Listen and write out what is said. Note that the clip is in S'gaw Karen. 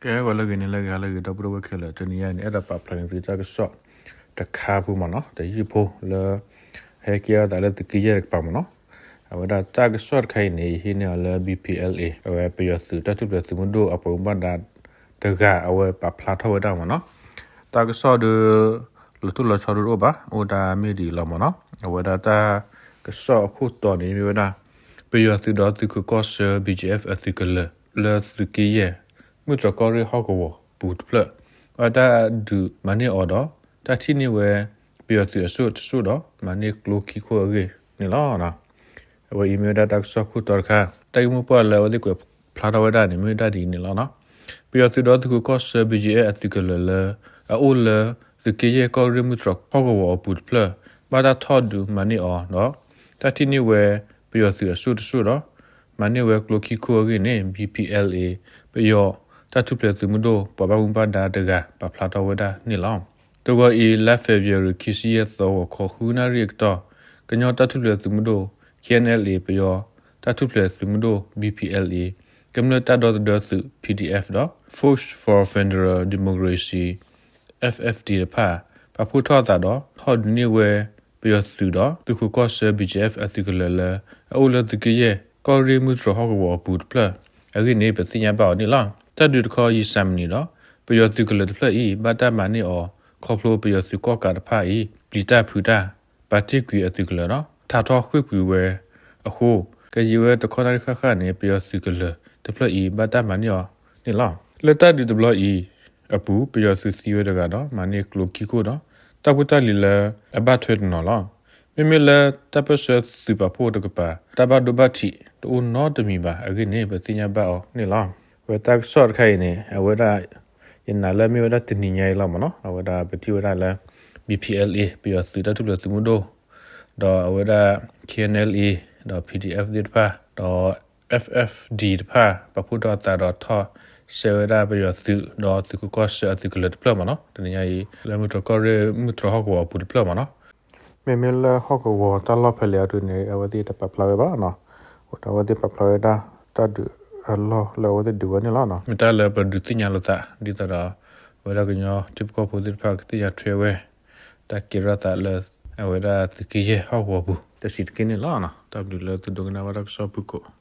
ကဲ ဂီၤလၢအဂ့ၤ နံၤလၢအဂ့ၤ ဟါလၢအဂ့ၤ ဒီပုၢ်ဝဲၢ်ခဲလၢာ်, တနံၤအံၤန့ၣ် အဲၣ်ဒိးပာ်ဖျါန့ၢ်သုတၢ်ကစီၣ်တခါအပူၤမ့ၢ်နီၤ, တယုၢ်ဖိလၢ ဟဲကဲထီၣ်သးလၢသုးက့ယဲၢ်တကပၤမ့ၢ်နီၤ. အဝဲဒၣ်တၢ်ကစီၣ်တခါအံၤန့ၣ် ယဟံးန့ၢ်အီၤလၢ ဘံၣ်ပံၣ်အဲလ်အ့ အဝဲပယီၤသုးတၢ်ထူၣ်ဖျဲးသုးမုၢ်ဒိၣ်အပှၤဘၣ်မူဘၣ်ဒါတဂၤ အဝဲပာ်ဖျါထီၣ်ဝဲဒၣ်မ့ၢ်နီၤ. တၢ်ကစီၣ်ဒီး လီၤတိၢ်လီၤဆီဒိၣ်တအိၣ်ဘၣ်, အိၣ်ဒၣ်မ့ၢ်ဒ်အံၤလီၤမ့ၢ်နီၤ. အဝဲဒၣ်တၢ်ကစီၣ်အခိၣ်တီန့ၣ်မ့ၢ်ဝဲဒၣ် ပယီၤသုးဒီးသုးခိးကီၢ်ဆၢ ဘံၣ်ကၠ့ၣ်အ့ အသုးကလၢၤ လၢသုးက့ယဲၢ် မုၢ်တြီၢ်ကီၢ်ရ့ၣ်ဟီၣ်ကဝီၤပူၤတဖျၢၣ် ဘၣ်တၢ်ဒုးမၤန့ၢ်အီၤဒီး တၢ်ထံၣ်န့ၢ်ဝဲ ပယီၤသုးအစိၣ်တစိၣ်ဒီး မၤန့ၢ်ကျိခံခိၣ်အဂ့ၢ်န့ၣ်လီၤ. အဝဲအံၤမ့ၢ်ဝဲဒၣ်တၢ်ကစီၣ်ခိၣ်တီတခါ, တၢ်ဂ့ၢ်မိၢ်ပှၢ်လၢအဝဲသ့ၣ်ကွဲးဖျါထီၣ်ဝဲဒၣ်န့ၣ် မ့ၢ်ဝဲဒၣ်ဒ်အံၤန့ၣ်လီၤ. ပယီၤသုးဒီးသုးခိးကီၢ်ဆၢ ဘံၣ်ကၠ့ၣ်အ့ အသုးကလၢၤလၢ အအိၣ်လၢသုးက့ယဲၢ်ကီၢ်ရ့ၣ်မုၢ်တြီၢ်ဟီၣ်ကဝီၤအပူၤတဖျၢၣ် ဘၣ်တၢ်ထီၣ်ဒုးမၤန့ၢ်အီၤဒီး တၢ်ထံၣ်န့ၢ်ဝဲ ပယီၤသုးအစိၣ်တစိၣ်ဒီး မၤန့ၢ်ဝဲကျိခံခိၣ်အဂ့ၢ်န့ၣ် ဘံၣ်ပံၣ်အဲလ်အ့ ပယီၤတၢ်ထူၣ်ဖျဲးသုးမုၢ်ဒိၣ် ပှၤဘၣ်မူဘၣ်ဒါတဂၤ ပာ်ဖျါထီၣ်ဝဲဒၣ်န့ၣ်လီၤ. တဂီၤအံၤ လါ February ခံဆံယဲၢ်သီ ဂီၤခီဃုနၣ်ရံၣ်အကတီၢ် ကညီတၢ်ထူၣ်ဖျဲးသုးမုၢ်ဒိၣ် ခ့ၣ်အဲၣ်အဲၣ်လ်အ့ ပယီၤတၢ်ထူၣ်ဖျဲးသုးမုၢ်ဒိၣ် ဘံၣ်ပံၣ်အဲလ်အ့ ကမျၢၢ်တၢ်ဒီသဒၢသုး ပီၣ်ဒံၣ်အ့ၣ် ဒီး Force for Federal Democracy F F D တဖၣ် ပာ်ဖှိၣ်ထီၣ်အသးဒီး ထီၣ်ဒုးန့ၢ်ဝဲ ပယီၤသုးဒီးသုးခိးကီၢ်ဆၢ ဘံၣ်ကၠ့ၣ်အ့ အသုးကလၢၤလၢ အအိၣ်လၢသုးက့ယဲၢ်ကီၢ်ရ့ၣ်မုၢ်တြီၢ်ဟီၣ်ကဝီၤအပူၤတဖျၢၣ်အဂ့ၢ်န့ၣ် ပသ့ၣ်ညါဘၣ်အီၤန့ၣ်လီၤ. တၢ်ဒုးတခီယံာ်စၢ်မံးနံးဒီး ပယီၤသုးကလၢၤတဖျၢၣ်အံၤ ဘၣ်တၢ်မၤန့ၢ်အီၤ ခီဖျိပယီၤသုးကီၣ်ကးတဖၣ်အံၤ ပျံၤတၢ်ဖုးတၢ် ပာ်တ့ၢ်ကွံာ်အသုးကလၢၤဒီး ထးထီၣ်ဃ့ၢ်ကွံာ်ဝဲအဃိ ကယံာ်ဝဲတခီနၣ်ရံၣ်ဃၣ်ဃၣ်န့ၣ် ပယီၤသုးကလၢၤတဖျၢၣ်အံၤ ဘၣ်တၢ်မၤန့ၢ်အီၤန့ၣ်လီၤ. လၢတၢ်ဒုးတဘျီအံၤအပူၤ ပယီၤသုးသံဝဲတဂၤဒီး မၤန့ၢ်ကျိခံခိၣ်ဒီး တၢ်ဖိတၢ်လံၤလၢအဘၣ်ထွဲတနီၤလီၤ. မ့မ့ၢ်လၢတၢ်ပၢၢ်ဆၢသုးပာ်ဖှိၣ်တကပၤ တၢ်ဘၣ်ဒိဘၣ်ထံးတအိၣ်နီတမံၤဘၣ်အဂ့ၢ်န့ၣ် ပသ့ၣ်ညါဘၣ်အီၤန့ၣ်လီၤ. ဝဲတၢ်ကစီၣ်တခါအံၤန့ၣ် အဝဲဒၣ် ယနာ်လၢမ့ၢ်ဝဲဒၣ်တနံၤညါအံၤလီၤမ့ၢ်နီၤ, အဝဲဒၣ်ပထံၣ်ဝဲဒၣ်လၢ B P L A ပယီၤသုးတၢ်ထူၣ်ဖျဲးသုးမုၢ်ဒိၣ် ဒီးအဝဲဒၣ် K N L A ဒီး P D F သ့ၣ်တဖၣ် ဒီး F F D တဖၣ် ပာ်ဖှိၣ်ထီၣ်အသးဒီးထီၣ်စဲဝဲဒၣ်ပယီၤသုး ဒီးသုးခိးကီၢ်ဆၢအသုးကလၢၤတဖျၢၣ်မ့ၢ်နီၤ, တနံၤညါအံၤ လၢမုၢ်တြီၢ်ကီၢ်ရ့ၣ်မုၢ်တြီၢ်ဟီၣ်ကဝီၤအပူၤတဖျၢၣ်မ့ၢ်နီၤ. မ့မ့ၢ်လၢဟီၣ်ကဝီၤတၢ်လီၢ်ဖဲလဲၣ်အဒိန့ၣ် အဝဲသ့ၣ်တပာ်ဖျါဝဲဘၣ်နီၤ, အဝဲသ့ၣ်ပာ်ဖျါဝဲဒၣ်တၢ်ဒုးအလီၢ်လၢအဝဲသ့ၣ်ဒုးဝဲန့ၣ်လီၤ. မ့ၢ်တၢ်လၢပဒုးသ့ၣ်ညါလိာ်သး ဒ်သိးဒီး အဝဲဒၣ်ကညီထံဖိကီၢ်ဖိသ့ၣ်တဖၣ်ကသ့ၣ်ညါထွဲဝဲ တၢ်ကဲထီၣ်သးလၢ အဝဲဒၣ်သုးက့ယဲၢ်ဟီၣ်ကဝီၤပူၤ တဆံးတက့ၢ်န့ၣ်လီၤ. တၢ်ဘျုးလၢသုဒိကနၣ်ဘၣ်တၢ်ကစီၣ်ဖုၣ်ကိာ်